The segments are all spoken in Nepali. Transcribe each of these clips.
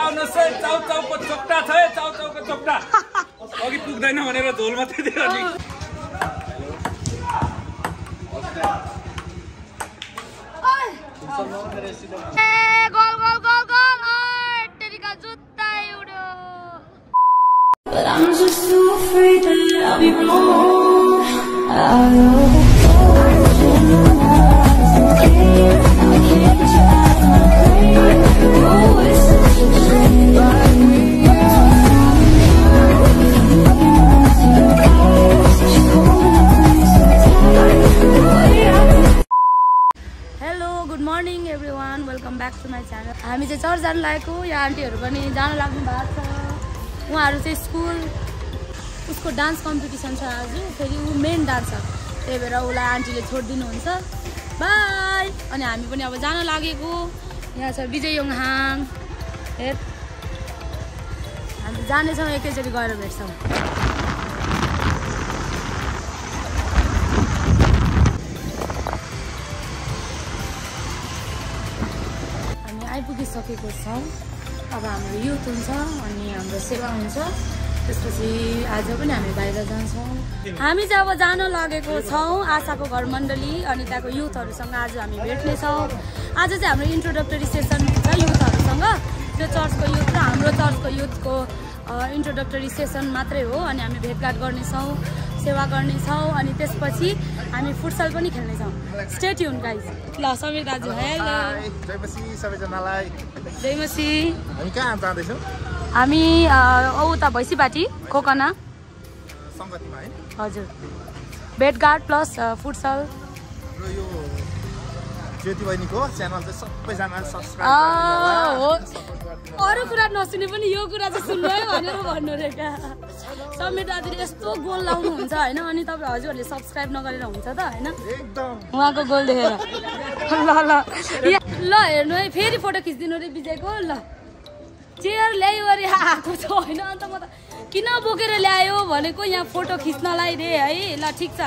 आउनुहोस् है चाउचाउको चोक्टा छ है चाउचाउको चोक्टा अघि पुग्दैन भनेर झोल मात्रै दियो नि गोल गोल गोल गोल तेरीका जुत्ता उड्यो But I'm just so afraid that I'll be wrong. I can't try my way. Oh, it's such a shame. Hello, good morning everyone. Welcome back to my channel. हामी चाहिँ चर्च जान लागेको यहाँ आन्टीहरु पनि जान लाग्नु भएको छ उहाँहरु चाहिँ स्कुल उसको डान्स कम्पिटिसन छ आज फेरि उ मेन डान्सर त्यही भएर उलाई आन्टीले छोड्दिनु हुन्छ बाइ अनि हामी पनि अब जान लागेको यहाँ छ विजय योङहाङ हेर हामी जाने छौं एकैचोटी गएर भेट्छौं हामी आइपुगिसकेको छौं अब हाम्रो युथ हुन्छ अनि हाम्रो सेवा हुन्छ त्यसपछि आज पनि हामी बाहिर जान्छौं हामी चाहिँ अब जान लागेको छौं आशाको घर मण्डली अनि त्यहाँको युथहरुसँग आज हामी भेट्ने छौं आज चाहिँ हाम्रो इन्ट्रोडक्टरी सेसन हुन्छ युथहरुसँग त्यो चर्चको युथ र हाम्रो चर्चको युथको इन्ट्रोडक्टरी सेसन मात्रै हो अनि हामी भेटघाट गर्ने छौं सेवा गर्ने छौं अनि त्यसपछि हामी फुटसल पनि खेल्ने छौं स्टे ट्युन गाइस ल समीर दाजु हेलो जय मसी सबैजनालाई जय मसी हामी कहाँ जाँदैछौँ हामी उता भैँसीपाटी खोकना संगतिमा है हजुर भेटघाट प्लस फुटसल र यो ज्योति बहिनीको च्यानल चाहिँ सबैजनाले सब्स्क्राइब हो अरु कुरा नसुने पनि यो कुरा चाहिँ सुन्नु है भनेर भन्नु रे क्या समीर दाजुले यस्तो गोल लाउनु हुन्छ हैन अनि तपाईं हजुरहरुले सब्स्क्राइब नगरेर हुन्छ त हैन एकदम उहाँको गोल देखेर ल हेर्नु है फेरि फोटो खिच्दिनु रे विजयको ल चेयर ल्यायो अरे आएको छ हैन अन्त म त किन बोकेर ल्यायो भनेको यहाँ फोटो खिच्नलाई रे है ल ठीक छ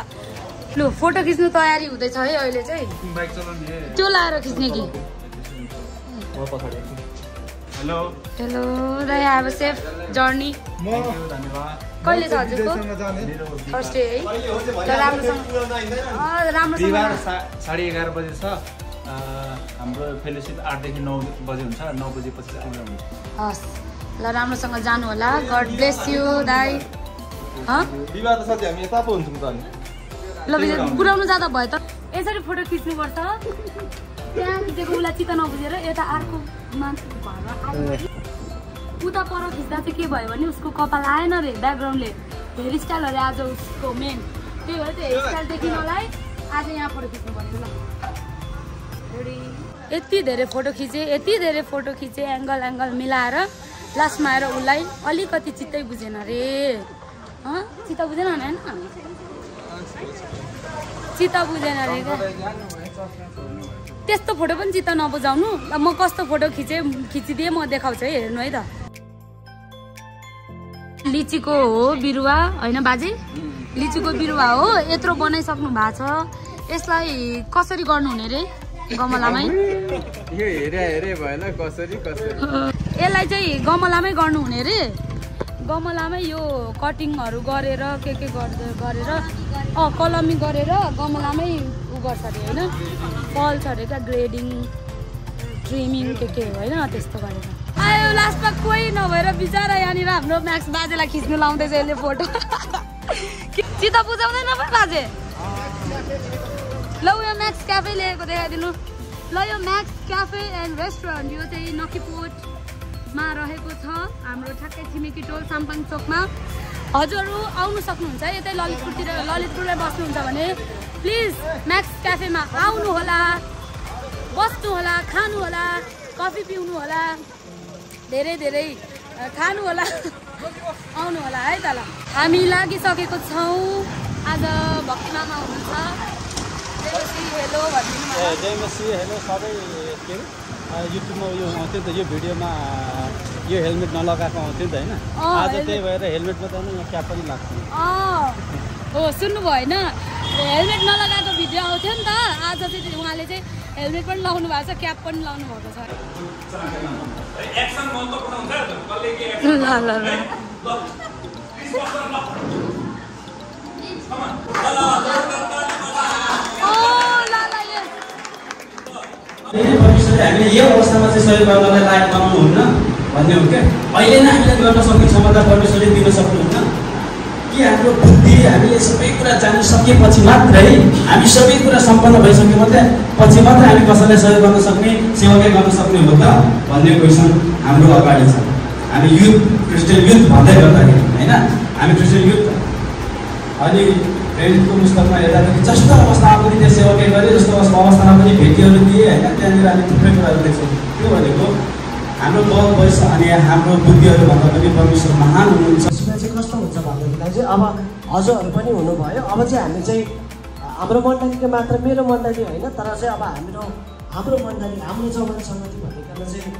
लु फोटो खिच्नु तयारी हुँदैछ है अहिले चाहिँ बाइक चलाउने त्यो लाएर खिच्ने कि म पछाडी हेलो हेलो र अब सेफ जर्नी धन्यवाद कहिले छ हजुरको फर्स्ट डे है ल राम्रोसँग राम्रोसँग 11:30 बजे छ हाम्रो फेलोशिप 8 देखि 9 बजे हुन्छ 9 बजे पछि आउँदा हुन्छ हस् ल राम्रोसँग जानु होला गॉड ब्लेस यु दाइ ह विवाह त साथै हामी यता पो हुन्छौँ त अनि ल बुझाउनु जाँदा भयो त यसरी फोटो खिच्नु पर्छ त्यहाँ खिचेको उला चित्त नबुझेर यता अर्को मान्छे घर उता पर खिच्दा चाहिँ के भयो भने उसको कपाल आएन रे ब्याकग्राउन्डले हेयर स्टाइलहरु आज उसको मेन त्यही भएर त्यो हेयर स्टाइल देखिनलाई आज यहाँ फोटो खिच्नु पर्छ ल यति धेरै फोटो खिचे एंगल मिलाएर लास्टमा आएर उलाई अलिकति चित्तै बुझेन रे चित्त बुझेन हैन चित्त बुझेन रे त्यस्तो फोटो पनि चित्त नबुझाउनु म कस्तो फोटो खिचिदिए म देखाउँछु है हेर्नु है त लिचीको हो बिरुवा हैन बाजे लिचीको बिरुवा हो यत्रो बनाइसक्नु भएको छ यसलाई कसरी गर्नु हुने रे गमलामै यो हेरे भएन कसरी यसलाई चाहिँ गमलामै गर्नु हुने रे गमलामै यो कटिङहरु गरेर के गरेर कलमी गरेर गमलामै उ गर्छ रे हैन फल्छ रे क्या ग्रेडिङ ट्रिमिङ के हैन त्यस्तो गरेर आयो लास्टमा कोही नभएर बिचारा यहाँनिर हाम्रो म्याक्स बाजेलाई खिच्नु लाउँदैछ यसले फोटो चित्त बुझाउँदैन पनि बाजे ल यो म्याक्स क्याफे ल्याएको देखाइदिनु ल यो म्याक्स क्याफे एन्ड रेस्टुरेन्ट यो चाहिँ नकीपोटमा रहेको छ हाम्रो ठ्याक्कै छिमेकी टोल साम्पाङ चोकमा हजुरहरु आउनु सक्नुहुन्छ यतै ललितपुरमै बस्नुहुन्छ भने प्लिज म्याक्स क्याफेमा आउनु होला बस्नु होला खानु होला कफी पिउनु होला धेरै खानु होला आउनु होला है त ल हामी लागिसकेको छौं आज भक्ति मामा हुनुहुन्छ हेलो जय मसी हेलो सबै के युट्युबमा यो आउँथ्यो नि त यो भिडियोमा यो हेलमेट नलगाएको आउँथ्यो नि त हैन आज त्यही भएर हेलमेट मात्रै यहाँ क्याप पनि लाग्छ हो सुन्नु भयो हैन हेलमेट नलगाएको भिडियो आउँथ्यो नि त आज चाहिँ उहाँले चाहिँ हेलमेट पनि लाउनु भएको छ क्याप पनि लाउनु भएको छ हामीले यो अवस्थामा चाहिँ सहयोग गर्नलाई लायक बनाउनुहुन्न भन्ने हो क्या अहिले नै हामीले गर्न सक्ने क्षमता परमेश्वरले दिन सक्नुहुन्न कि हाम्रो बुद्धि हामीले सबै कुरा जान्न सकेपछि मात्रै हामी सबै कुरा सम्पन्न भइसके मात्रै पछि मात्रै हामी कसैलाई सहयोग गर्न सक्ने सेवाकै गर्न सक्ने हो त भन्ने क्वेसन हाम्रो अगाडि छ हामी युथ क्रिस्चियन युथ भन्दै गर्दाखेरि होइन हामी क्रिस्चियन युथ अनि प्रेरितको पुस्तकमा हेर्दाखेरि जस्तो अवस्था आफूले त्यो सेवाकै गरे जस्तो अवस्थामा पनि भेटीहरू दिए होइन त्यहाँनिर हामी थुप्रै कुराहरू देख्छौँ त्यो भनेको हाम्रो बल वयस अनि हाम्रो बुद्धिहरूभन्दा पनि परमेश्वर महान हुनुहुन्छ यसमा चाहिँ कस्तो हुन्छ भन्दाखेरि चाहिँ अब हजुरहरू पनि हुनुभयो अब चाहिँ हामी चाहिँ हाम्रो मण्डलीको मात्र मेरो मण्डली होइन तर चाहिँ अब हाम्रो मण्डली हाम्रो जवान समिति भनेकोमा चाहिँ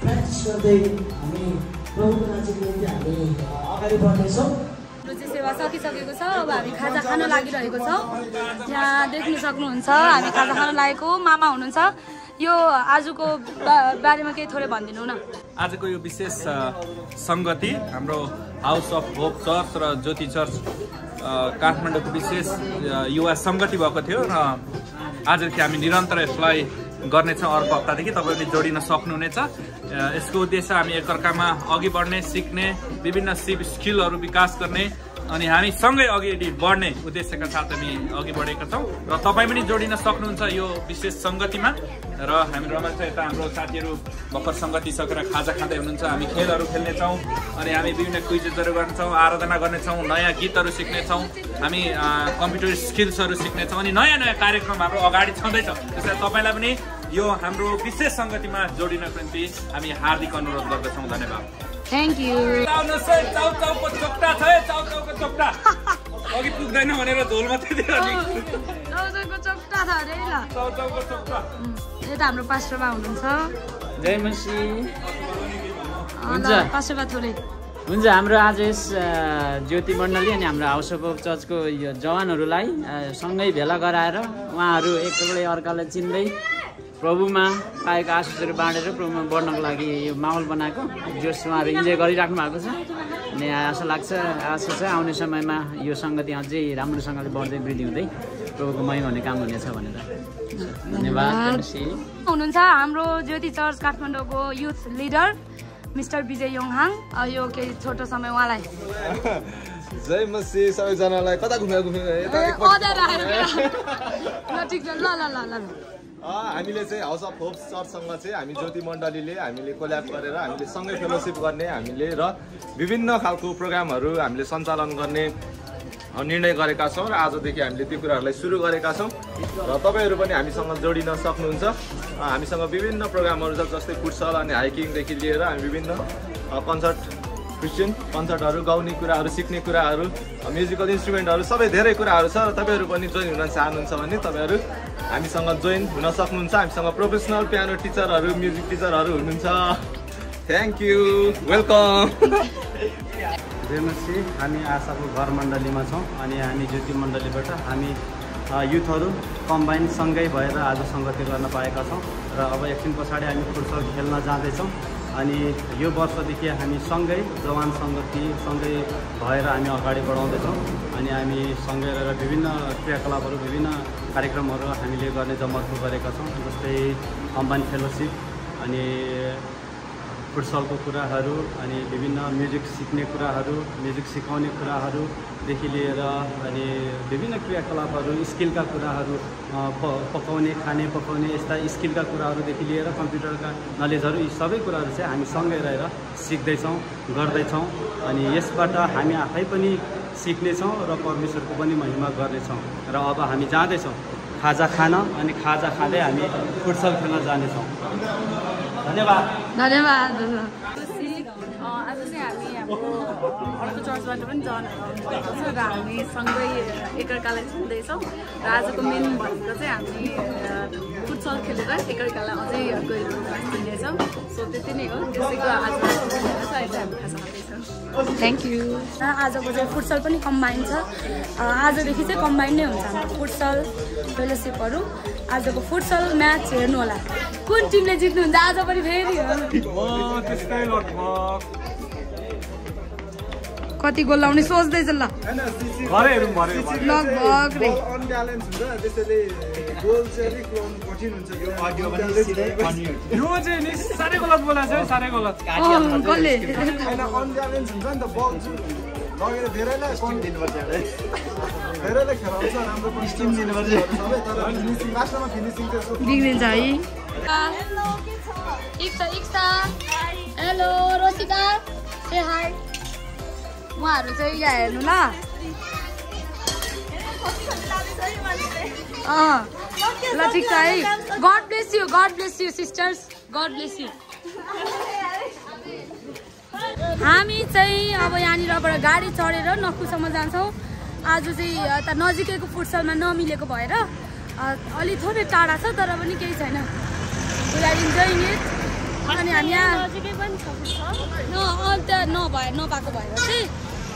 प्र्याक्टिस गर्दै हामी प्रभुको राज्यको निम्ति हामी अगाडि बढ्दैछौँ सेवा सकिसकेको छ अब हामी खाजा खान लागिरहेको छौँ यहाँ देख्न सक्नुहुन्छ हामी खाजा खान लागेको मामा हुनुहुन्छ यो आजको बारेमा केही थोरै भनिदिनु न आजको यो विशेष सङ्गति हाम्रो हाउस अफ होप चर्च र ज्योति चर्च काठमाडौँको विशेष युवा सङ्गति भएको थियो र आजदेखि हामी निरन्तर यसलाई गर्नेछौँ अर्को हप्तादेखि तपाईँहरूले जोडिन सक्नुहुनेछ यसको उद्देश्य हामी एकअर्कामा अघि बढ्ने सिक्ने विभिन्न स्किलहरू विकास गर्ने अनि हामी सँगै अघि बढ्ने उद्देश्यका साथ हामी अघि बढेका छौँ र तपाईँ पनि जोडिन सक्नुहुन्छ यो विशेष सङ्गतिमा र हामी रमाइलो यता हाम्रो साथीहरू भर्खर सङ्गति सकेर खाजा खाँदै हुनुहुन्छ हामी खेलहरू खेल्नेछौँ अनि हामी विभिन्न क्विजेसहरू गर्नेछौँ आराधना गर्नेछौँ नयाँ गीतहरू सिक्नेछौँ हामी कम्प्युटर स्किल्सहरू सिक्नेछौँ अनि नयाँ नयाँ कार्यक्रम हाम्रो अगाडि छँदैछ त्यसैले तपाईँलाई पनि यो हाम्रो विशेष सङ्गतिमा जोडिनको निम्ति हामी हार्दिक अनुरोध गर्दछौँ धन्यवाद थ्याङ्क यू चाउचाउको चोक्टा छ है चाउचाउको चोक्टा अघि पुग्दैन भनेर झोल मात्रै दिएर चाउचाउको चोक्टा छ अरे ल चाउचाउको चोक्टा यता हाम्रो पास्टरमा हुनुहुन्छ जय मसी हुन्छ पास्टरमा थोरै हुन्छ हाम्रो आज यस ज्योति मण्डली अनि हाम्रो हाउस अफ चर्चको यो जवानहरूलाई सँगै भेला गराएर उहाँहरू एकअर्काले अर्कालाई चिन्दै प्रभुमा पाएको आशिषहरू बाँडेर प्रभुमा बढ्नको लागि यो माहौल बनाएको जस उहाँहरू इन्जोय गरिराख्नु भएको छ अनि आशा छ आउने समयमा यो सङ्गति अझै राम्रोसँगले बढ्दै वृद्धि हुँदै प्रभुको महिमा हुने काम हुनेछ भनेर धन्यवाद हुनुहुन्छ हाम्रो ज्योति चर्च काठमाडौँको युथ लिडर मिस्टर विजय योङहाङ यो केही छोटो समय उहाँलाई जय मसी सबैजनालाई कता घुमेर हामीले चाहिँ हाउस अफ होप चर्चसँग चाहिँ हामी ज्योति मण्डलीले हामीले कोल्याब गरेर हामीले सँगै फेलोसिप गर्ने हामीले र विभिन्न खालको प्रोग्रामहरू हामीले सञ्चालन गर्ने निर्णय गरेका छौँ र आजदेखि हामीले ती कुराहरूलाई सुरु गरेका छौँ र तपाईँहरू पनि हामीसँग जोडिन सक्नुहुन्छ हामीसँग विभिन्न प्रोग्रामहरू छ जस्तै फुटसल अनि हाइकिङदेखि लिएर हामी विभिन्न क्रिस्चियन कन्सर्टहरू गाउने कुराहरू सिक्ने कुराहरू म्युजिकल इन्स्ट्रुमेन्टहरू सबै धेरै कुराहरू छ र तपाईँहरू पनि जोइन हुन चाहनुहुन्छ भने तपाईँहरू हामीसँग जोइन हुन सक्नुहुन्छ हामीसँग प्रोफेसनल पियानो टिचरहरू म्युजिक टिचरहरू हुनुहुन्छ थ्याङ्क यू वेलकम जयमसी हामी आशाको घर मण्डलीमा छौँ अनि हामी ज्योति मण्डलीबाट हामी युथहरू कम्बाइन सँगै भएर आज सङ्गति गर्न पाएका छौँ र अब एकछिन पछाडि हामी फुटसल खेल्न जाँदैछौँ अनि यो वर्षदेखि हामी सँगै जवान सङ्गति सँगै भएर हामी अगाडि बढाउँदैछौँ अनि हामी सँगै रहेर विभिन्न क्रियाकलापहरू विभिन्न कार्यक्रमहरू हामीले गर्ने जमर्को गरेका छौँ जस्तै कम्बाइन फेलोसिप अनि फुटसलको कुराहरू अनि विभिन्न म्युजिक सिक्ने कुराहरू म्युजिक सिकाउने कुराहरूदेखि लिएर अनि विभिन्न क्रियाकलापहरू स्किलका कुराहरू पकाउने खाने पकाउने यस्ता स्किलका कुराहरूदेखि लिएर कम्प्युटरका नलेजहरू यी सबै कुराहरू चाहिँ हामी सँगै रहेर सिक्दैछौँ गर्दैछौँ अनि यसबाट हामी आफै पनि सिक्नेछौँ र परमेश्वरको पनि महिमा गर्नेछौँ र अब हामी जाँदैछौँ खाजा खान अनि खाजा खाँदै हामी फुटसल खेल्न जानेछौँ धन्यवाद धन्यवाद आज चाहिँ हामी हाम्रो अर्को चर्चबाट पनि जवानहरू आउनुभएको छ र हामी सँगै एकअर्कालाई चिन्दैछौँ र आजको मेन भनेको चाहिँ हामी फुटसल खेलेर एकअर्कालाई अझै गहिरो रूपमा चिन्दैछौँ सो त्यति नै हो त्यसैको आज हामी खाजा खाँदैछौँ। Thank you. आजको चाहिँ फुटसल पनि कम्बाइन छ। आजदेखि चाहिँ कम्बाइन नै हुन्छ हाम्रो फुटसल फेलोसिपहरू। आजको फुटसल म्याच हेर्नु होला कुन टिमले जित्नुहुन्छ आज पनि फेरि। कति गोल लाउने सोच्दैछ ल लगभग रे यो चाहिँ नि साह्रै गलत बोला छ साह्रै गलत कसले बिग्रिन्छ है। Hello Rosika say hi. उहाँहरू चाहिँ यहाँ हेर्नु ल ल ठिक छ है। God bless you sisters God bless you. हामी चाहिँ अब यहाँनिरबाट गाडी चढेर नक्कुसम्म जान्छौँ। आज चाहिँ यता नजिकैको फुटसलमा नमिलेको भएर अलि थोरै टाढा छ तर पनि केही छैन। We are enjoying it. अनि हामी यहाँ नपाएको भएर चाहिँ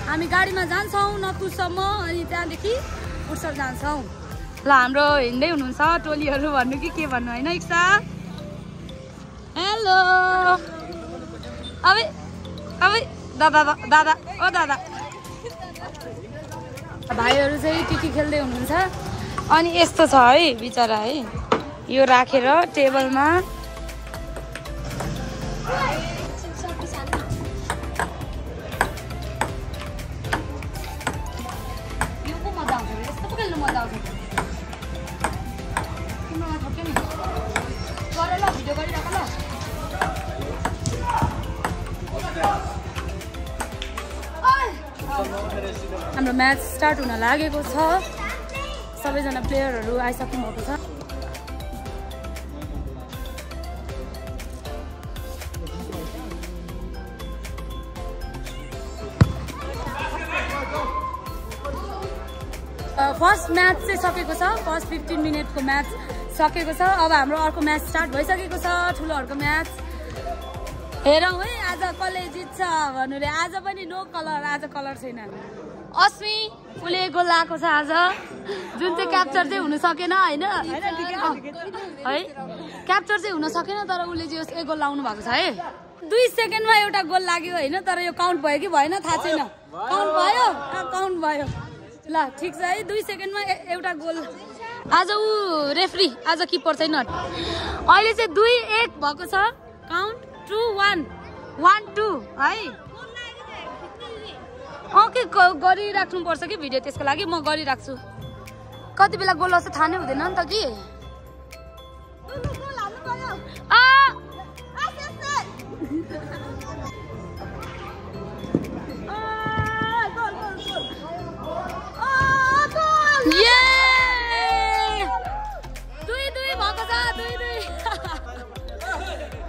हामी गाडीमा जान्छौँ नक्कुसम्म अनि त्यहाँदेखि फुटसल जान्छौँ। ल हाम्रो हिँड्दै हुनुहुन्छ टोलीहरू भन्नु कि के भन्नु होइन इक्सा। हेलो अब दादा दादा ओ दादा भाइहरू चाहिँ टिकी खेल्दै हुनुहुन्छ। अनि यस्तो छ है बिचरा है यो राखेर टेबलमा हाम्रो म्याच स्टार्ट हुन लागेको छ। सबैजना प्लेयरहरू आइसक्नु भएको छ। फर्स्ट म्याच चाहिँ सकेको छ। फर्स्ट 15 मिनटको म्याच सकेको छ। अब हाम्रो अर्को म्याच स्टार्ट भइसकेको छ ठुलोहरूको म्याच। हेरौँ है आज कसले जित्छ भन्नु रे। आज पनि नो कलर आज कलर छैन। अस्मी उसले गोल लगाएको छ आज जुन चाहिँ क्याप्चर चाहिँ हुन सकेन होइन है क्याप्चर चाहिँ हुन सकेन तर उसले चाहिँ एक गोल लाउनु भएको छ है। 2 सेकेन्डमा एउटा गोल लाग्यो होइन तर यो काउन्ट भयो कि भएन थाहा छैन। काउन्ट भयो ल ठिक छ है। 2 सेकेन्डमा एउटा गोल। आज ऊ रेफ्री आज किपर छैन। अहिले चाहिँ 2-1 भएको छ। काउन्ट 2-1 1-2 है। ओके गरिराख्नुपर्छ कि भिडियो त्यसको लागि म गरिराख्छु। कति बेला गोल आउँछ थाहा नै हुँदैन नि त कि।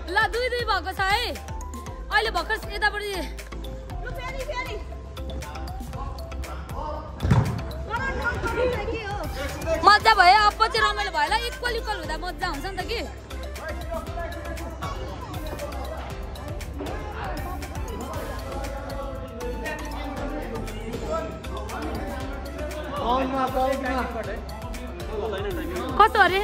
ल 2-2 भएको छ है। अहिले भर्खर यतापट्टि मजा भयो। अब पछि रमाइलो भयो ल। इक्वल हुँदा मजा हुन्छ नि त कि। कस्तो अरे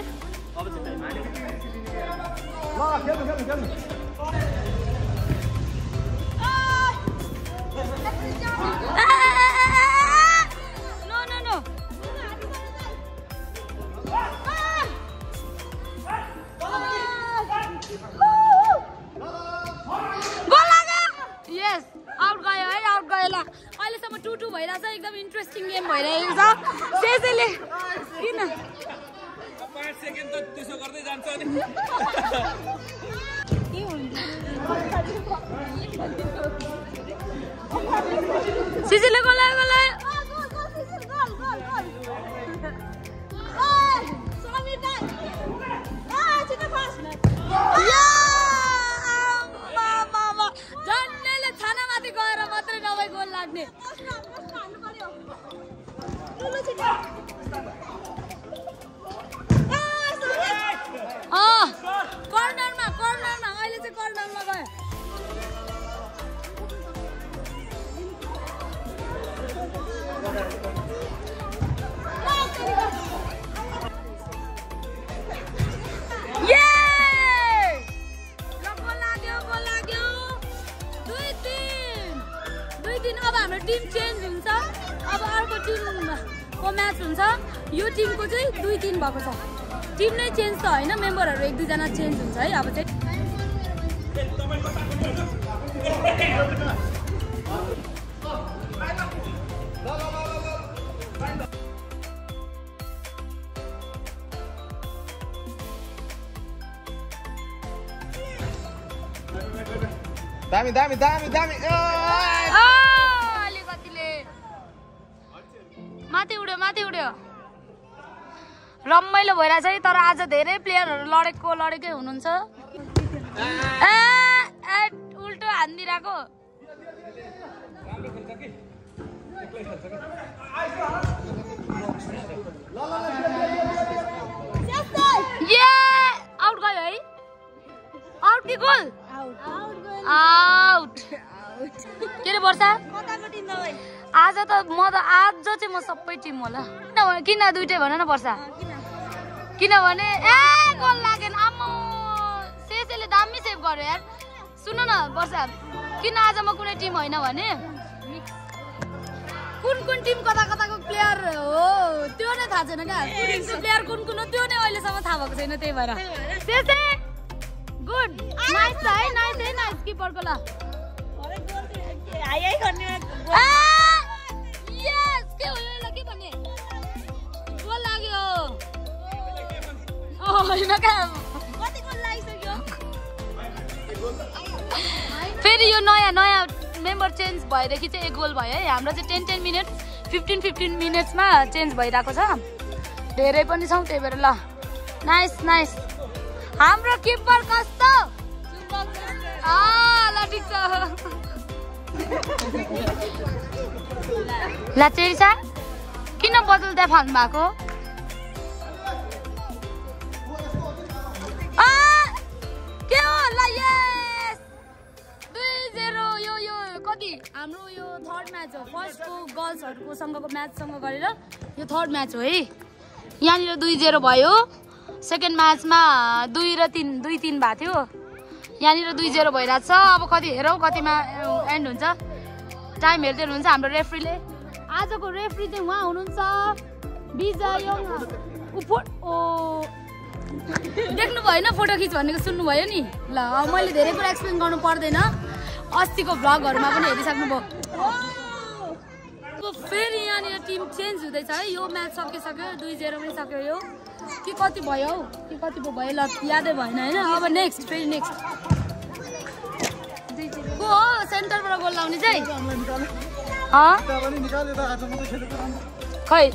अहिलेसम्म 2-2 भइरहेछ। एकदम इन्ट्रेस्टिङ गेम भइरहेको छ। त्यसैले किन 5 सेकेन्ड त त्यसो गर्दै जान्छ नि। सिसिले गोल झन्डैले छानामाथि गएर मात्रै नभई गोल लाग्ने। कर्नरमा अहिले चाहिँ कर्नरमा गयो। किन अब हाम्रो टिम चेन्ज हुन्छ अब अर्को टिमको म्याच हुन्छ यो टिमको चाहिँ 2-3 भएको छ टिम नै चेन्ज त होइन मेम्बरहरू 1-2 जना चेन्ज हुन्छ है अब चाहिँ दामी दामी दामी दामी अलिकतिले माथि उड्यो रमाइलो भइरहेछ है तर आज धेरै प्लेयरहरू लडेकै हुनुहुन्छ उल्टो हान्दिरहेको आउट गयो है आउट कि गोल आउट के रे वर्षा आज त म सबै टिम होला किन दुइटै भन न वर्षा किनभने गोल लागेन आम्मो सेसेले दामी सेभ गर्यो यार सुन न वर्षा किन आज म कुनै टिम होइन भने कुन टिम कताको प्लेयर हो त्यो नै थाहा छैन क्या प्लेयर कुन हो त्यो नै अहिलेसम्म थाहा भएको छैन त्यही भएर सेसे गुड नाइस है नाइस किपरको ल यस के हो यो के भन्ने गोल लाग्यो होइन का कति गोल लागिसक्यो फेरि यो नयाँ मेम्बर चेन्ज भएदेखि चाहिँ 1 गोल भयो है हाम्रो चाहिँ 10 मिनट्स 15 मिनट्समा चेन्ज भइरहेको छ धेरै पनि छौँ त्यही भएर ल नाइस हाम्रो किपर कस्तो ल ठिक छ ल चेरिसा किन बदल्दै फाल्नु भएको के हो ल यस 2-0 यो कति हाम्रो यो थर्ड म्याच हो फर्स्टको गर्ल्सहरूको सँगको म्याचसँग गरेर यो थर्ड म्याच हो है यहाँनिर 2-0 भयो सेकेन्ड म्याचमा 2-3 भएको थियो यहाँनिर 2-0 भइरहेको छ अब कति हेरौँ कतिमा एन्ड हुन्छ टाइम हेर्दै हुनुहुन्छ हाम्रो रेफ्रीले आजको रेफ्री चाहिँ उहाँ हुनुहुन्छ विजय देख्नु भएन फोटो खिच भनेको सुन्नुभयो नि ल मैले धेरै कुरा एक्सप्लेन गर्नु पर्दैन अस्तिको भ्लगहरूमा पनि हेरिसक्नुभयो फेरि यहाँनिर टिम चेन्ज हुँदैछ है यो म्याच सकिसक्यो 2-0 पनि सक्यो यो कि कति भयो हौ कि कति पो भयो ल यादै भएन होइन अब फेरि नेक्स्ट को हो सेन्टरबाट गोल लाउने चाहिँ खै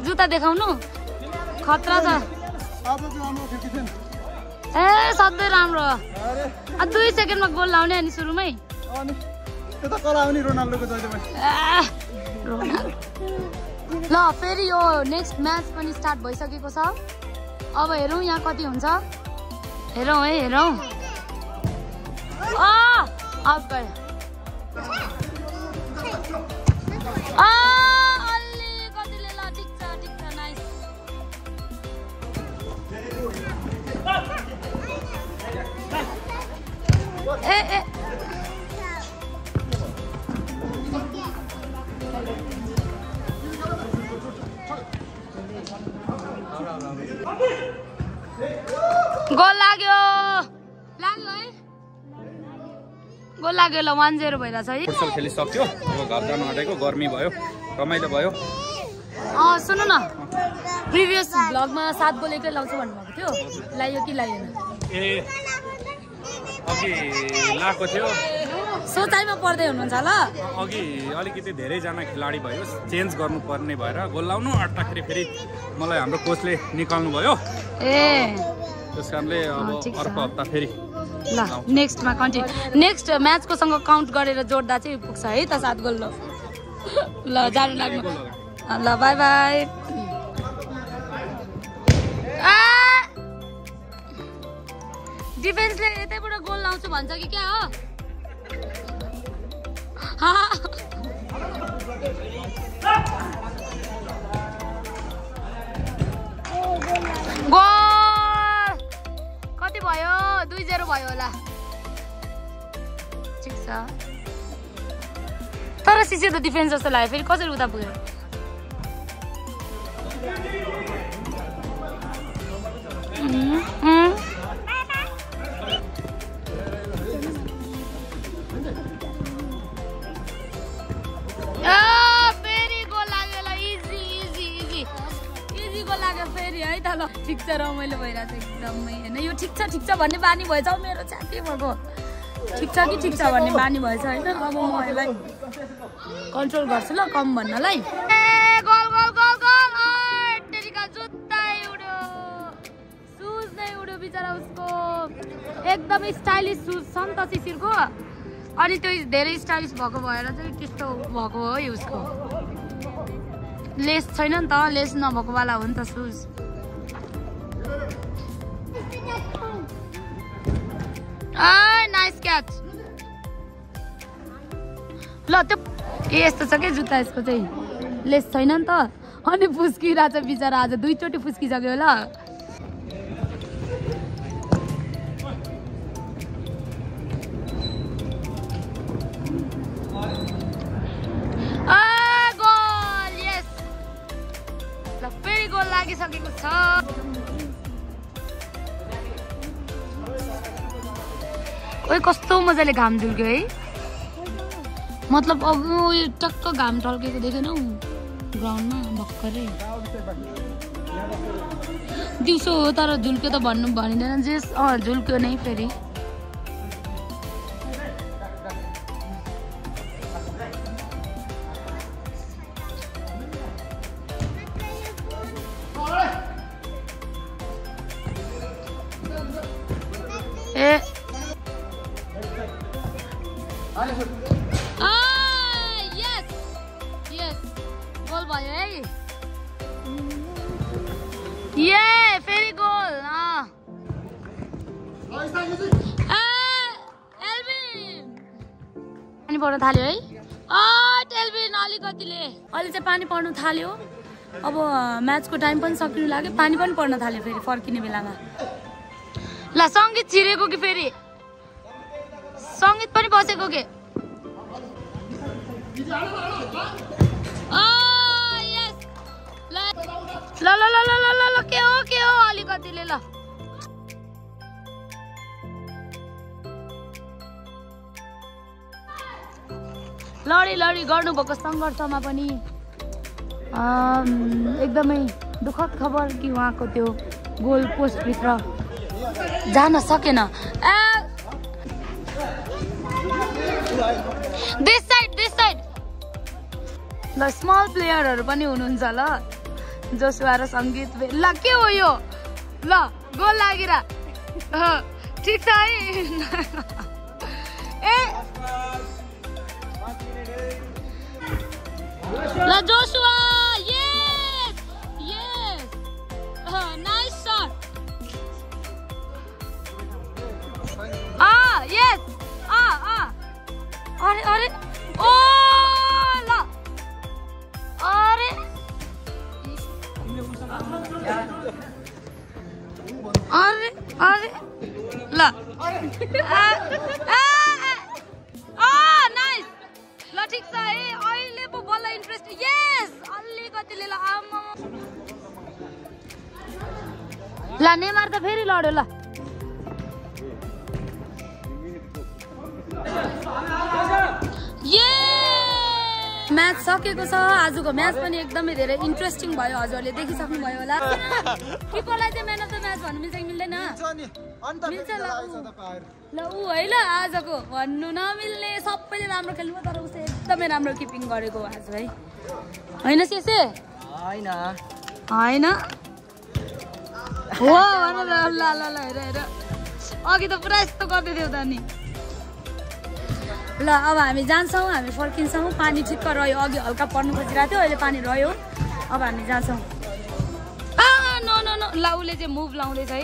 जुत्ता देखाउनु खतरा छ ए सधैँ राम्रो 2 सेकेन्डमा गोल लाउने अनि सुरुमै ल फेरि यो नेक्स्ट म्याच पनि स्टार्ट भइसकेको छ अब हेरौँ यहाँ कति हुन्छ हेरौँ आउट गयो अलि कतिले ल ठिक छ नाइस ए गोल लाग्यो है गोल लाग्यो ल 1-0 भइरहेछ है फुटबल खेलिसक्यो अब घर जानु आँटेको गर्मी भयो रमाइलो भयो सुन्नु न प्रिभियस भ्लगमा 7 गोल एकै लाउँछु भन्नुभएको थियो लायो कि लाएन अघि लाएको थियो सोचाइमा पर्दै हुनुहुन्छ ल अघि अलिकति धेरैजना खेलाडी भयो चेन्ज गर्नुपर्ने भएर गोल लाउनु आँट्दाखेरि फेरि मलाई हाम्रो कोचले निकाल्नु भयो त्यस कारणले अब अर्को हप्ता फेरि ल नेक्स्टमा कन्टिन्यू नेक्स्ट म्याचको सँग काउन्ट गरेर जोड्दा चाहिँ पुग्छ है त 7 गोल ल जानु लाग्नु ल बाई बाई डिफेन्सले यतैबाट गोल लाउँछु भन्छ कि क्या हो गोल कति भयो 2-0 भयो होला ठिक छ तर सिसी त डिफेन्स जस्तो लाग्यो फेरि कसरी उता पुग्यो फेरि गोल लाग्यो ल easy easy easy easy goal लाग्यो फेरि है त ल ठिक छ रमाइलो भइरहेछ एकदमै होइन यो ठिक छ भन्ने बानी भएछ हौ मेरो च्याके भएको ठिक छ कि ठिक छ भन्ने बानी भएछ होइन अब म यसलाई कन्ट्रोल गर्छु ल कम भन्नलाई गोल गोल गोल गोल तेरिका जुत्ता उड्यो सुज नै उड्यो बिचरा उसको एकदमै स्टाइलिस सुज छ नि त शिशिरको अनि त्यो धेरै स्टाइलिस भएको भएर चाहिँ त्यस्तो भएको हो है उसको लेस छैन नि त लेस नभएको वाला हो नि त सुज नाइस क्याच ल त्यो यस्तो छ क्या जुत्ता यसको चाहिँ लेस छैन नि त अनि फुस्किरहेछ बिचरा आज 2 चोटि फुस्किसक्यो ल गोल यस ल फेरि गोल लागिसकेको छ ओइ कस्तो मजाले घाम झुल्क्यो है मतलब अब यो टक्क घाम टल्केको देखेनौ ग्राउन्डमा भर्खरै दिउँसो हो तर झुल्क्यो त भन्नु भनिँदैन जे झुल्क्यो नै फेरि फेरि गोल पानी पर्न थाल्यो है टेल्बिन अलिकतिले अहिले चाहिँ पानी पर्नु थाल्यो अब म्याचको टाइम पनि सकिनु लाग्यो पानी पनि पर्न थाल्यो फेरि फर्किने बेलामा ल सङ्गीत छिरेको कि फेरि सङ्गीत पनि बसेको के ल ल ल ल ल ल के हो अलिकतिले ल लडी गर्नुभएको सङ्घर्षमा पनि एकदमै दुःखद खबर कि उहाँको त्यो गोल पोस्टभित्र जान सकेन दिस साइड ल स्मल प्लेयरहरू पनि हुनुहुन्छ ल जोसुवा र सङ्गीत ल के हो यो ल गोल लागिरा ठिक छ है ए ल जोसुवा यस नाइस शट यस अरे ओ ल अरे ल नाइस ल ठिक छ है अहिले पो बल्ल इन्ट्रेस्ट यस अलिकतिले ल ल नेमार त फेरि लड्यो ल म्याच सकेको छ आजको म्याच पनि एकदमै धेरै इन्ट्रेस्टिङ भयो हजुरले देखिसक्नु भयो होला किपरलाई चाहिँ म्यान अफ द म्याच भन्नु मिल्छ कि मिल्दैन मिल्छ ल ऊ है ल आजको भन्नु नमिल्ने सबैले राम्रो खेल्नु तर उसले एकदमै राम्रो किपिङ गरेको आज है होइन सेसे होइन हो ल हेर अघि त पुरा यस्तो गर्दै थियो त नि ल अब हामी जान्छौँ हामी फर्किन्छौँ पानी ठिक्क रह्यो अघि हल्का पर्नु खोजिरहेको थियो अहिले पानी रह्यो अब हामी जान्छौँ नो ल उसले चाहिँ मुभ लाउँदैछ है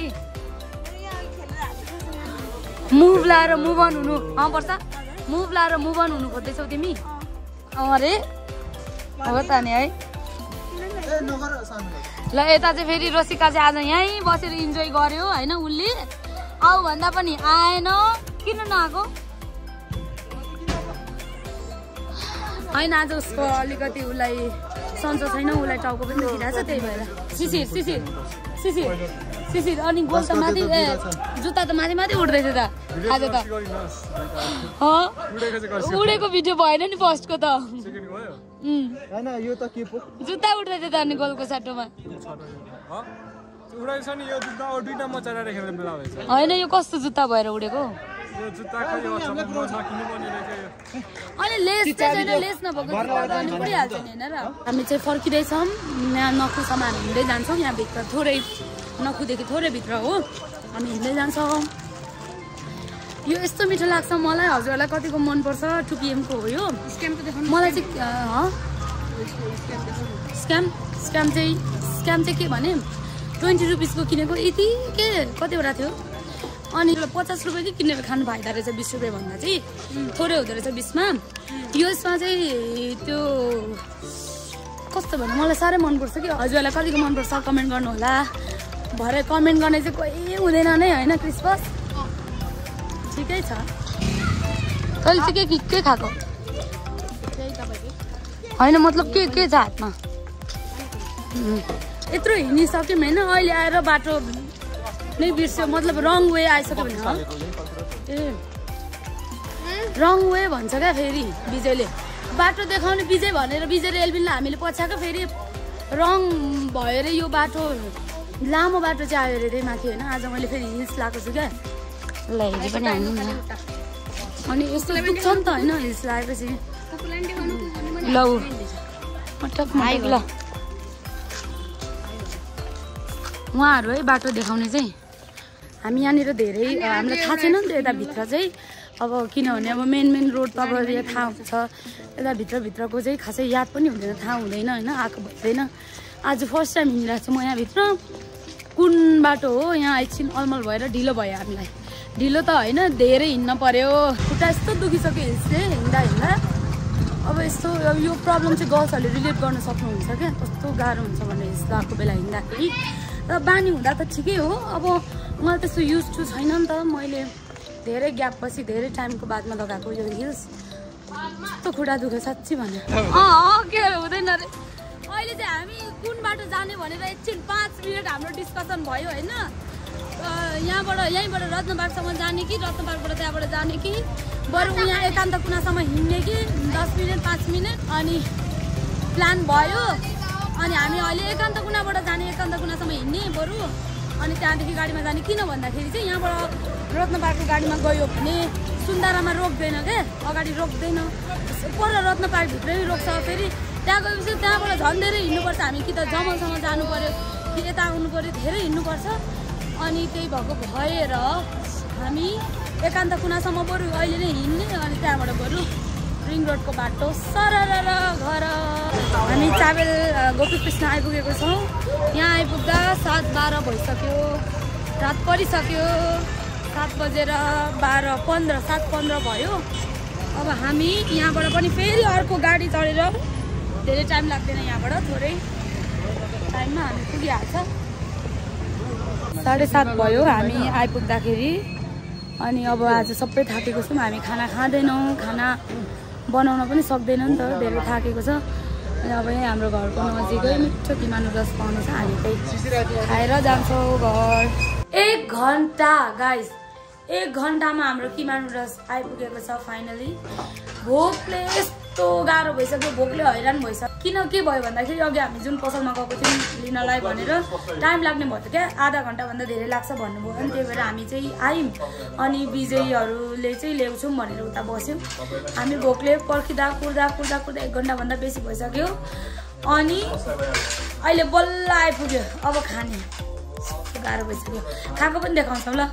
मुभ लाएर मुभ अन हुनु पर्छ मुभ लाएर मुभ अन हुनु खोज्दैछौ तिमी अरे हो त नि है ल यता चाहिँ फेरि रोसिका चाहिँ आज यहीँ बसेर इन्जोय गर्यो होइन उसले आऊ भन्दा पनि आएन किन नआएको होइन आज उसको अलिकति उसलाई सन्चो छैन, उसलाई टाउको पनि दुखिरहेको छ, त्यही भएर शिशिर शिशिर शिशिर शिशिर अनि गोल त माथि जुत्ता त माथि माथि उड्दैछ त आज त उडेको भिडियो भएन नि फर्स्टको त जुत्ता उड्दैछ त अनि गोलको साटोमा होइन यो कस्तो जुत्ता भएर उडेको अनि लेस चाहिँ छैन, लेस नभएको अनि उडिहाल्छ नि होइन र। हामी चाहिँ फर्किँदैछौँ, यहाँ नखुसम्म हामी हिँड्दै जान्छौँ, यहाँभित्र थोरै नखुदेखि थोरै भित्र हो, हामी हिँड्दै जान्छौँ। यो यस्तो मिठो लाग्छ मलाई, हजुरहरूलाई कतिको मनपर्छ 2 PM को हो यो। मलाई चाहिँ स्क्याम चाहिँ के भने 20 रुपिसको किनेको यति के कतिवटा थियो अनि 50 रुपियाँ कि किनेर खानु फाइदा रहेछ 20 रुपियाँ भन्दा चाहिँ थोरै हुँदो रहेछ 20 मा। यसमा चाहिँ त्यो कस्तो भन्नु मलाई साह्रै मनपर्छ कि, हजुरहरूलाई कतिको मनपर्छ कमेन्ट गर्नु होला। भरे कमेन्ट गर्ने चाहिँ कोही हुँदैन नै होइन क्रिसमस। ठिकै छ। तैँले चाहिँ के खाएको होइन, मतलब के छ हातमा? यत्रो हिँडिसक्यौँ होइन, अहिले आएर बाटो नै बिर्स्यो, मतलब रङ वे आइसक्यो भने ए रङ वे भन्छ क्या फेरि विजयले। बाटो देखाउने विजय भनेर विजय र एल्बिनलाई हामीले पछ्याएको, फेरि रङ भयो अरे यो बाटो, लामो बाटो चाहिँ आयो अरे त्यही माथि होइन। आज मैले फेरि हिल्स लगाएको छु क्या, ल हेरि पनि हाल्नु न। अनि यस्तो दुख्छ नि त होइन हिल्स लगाएपछि। ल ल उहाँहरू है बाटो देखाउने चाहिँ हामी यहाँनिर धेरै हामीलाई थाहा छैन नि त यताभित्र चाहिँ, अब किनभने अब मेन रोड त अब यहाँ थाहा हुन्छ, यताभित्रको चाहिँ खासै याद पनि हुँदैन, थाहा हुँदैन होइन, आएको भन्दैन। आज फर्स्ट टाइम हिँडिरहेको छु म यहाँभित्र। कुन बाटो हो यहाँ एकछिन अलमल भएर ढिलो भयो हामीलाई, ढिलो त होइन धेरै हिँड्न पर्यो, खुट्टा यस्तो दुखिसक्यो हिल्सले हिँड्दा हिँड्दा। अब यस्तो यो प्रब्लम चाहिँ गर्ल्सहरूले रिलेट गर्न सक्नुहुन्छ क्या, कस्तो गाह्रो हुन्छ भने हिल्स लगाएको बेला हिँड्दाखेरि। र बानी हुँदा त ठिकै हो, अब मलाई त्यस्तो युज टु छैन नि त, मैले धेरै ग्याप पछि धेरै टाइमको बादमा लगाएको यो हिल्स। कस्तो खुट्टा दुख्यो साँच्ची भने। के हुँदैन अरे। अहिले चाहिँ हामी कुन बाटो जाने भनेर एकछिन 5 मिनट हाम्रो डिस्कसन भयो होइन। यहीँबाट रत्नबागसम्म जाने कि रत्नबागबाट त्यहाँबाट जाने कि बरु यहाँ एकान्त कुनासम्म हिँड्ने कि 10 मिनट 5 मिनट अनि प्लान भयो। अनि हामी अहिले एकान्त कुनाबाट जाने, एकान्त कुनासम्म हिँड्ने बरु, अनि त्यहाँदेखि गाडीमा जाने। किन भन्दाखेरि चाहिँ यहाँबाट रत्नपार्कको गाडीमा गयो भने सुन्दारामा रोक्दैन क्या, अगाडि रोक्दैन, पर रत्नपार्कभित्रै रोक्छ। फेरि त्यहाँ गएपछि त्यहाँबाट झन् धेरै हिँड्नुपर्छ, हामी कि त जमलसम्म जानु पऱ्यो कि यता आउनु पऱ्यो, धेरै हिँड्नुपर्छ। अनि त्यही भएको भएर हामी एकान्त कुनासम्म बरु अहिले नै हिँड्ने, अनि त्यहाँबाट बरु रिङ रोडको बाटो सरर घर। हामी चाबेल गोपीकृष्ण आइपुगेको छौँ। यहाँ आइपुग्दा 7:12 भइसक्यो, रात परिसक्यो, 7:12:15 7:15 भयो। अब हामी यहाँबाट पनि फेरि अर्को गाडी चढेर, धेरै टाइम लाग्दैन यहाँबाट, थोरै टाइममा हामी पुगिहाल्छ। 7:30 भयो हामी आइपुग्दाखेरि। अनि अब आज सबै थाकेको छौँ, हामी खाना खाँदैनौँ, खाना बनाउन पनि सक्दैन नि त, धेरै थाकेको छ। अनि अब यहाँ हाम्रो घरको नजिकै मिठो किमा नुडल्स पाउनु छ, हामी त्यही खाएर जान्छौँ घर। 1 घन्टा गाइस, 1 घन्टामा हाम्रो किमा नुडल्स आइपुगेको छ फाइनली। भोकले यस्तो गाह्रो भइसक्यो, भोकले हैरान भइसक्यो। किन के भयो भन्दाखेरि अघि हामी जुन पसलमा गएको थियौँ लिनलाई भनेर टाइम लाग्ने भयो क्या, आधा घन्टाभन्दा धेरै लाग्छ भन्नुभयो। अनि त्यही भएर हामी चाहिँ आयौँ, अनि विजयीहरूले चाहिँ ल्याउँछौँ भनेर उता बस्यौँ। हामी भोकले पर्खिँदा कुर्दा 1 घन्टाभन्दा बेसी भइसक्यो। अनि अहिले बल्ल आइपुग्यो, अब खाने गाह्रो भइसक्यो। खाएको पनि देखाउँछौँ ल।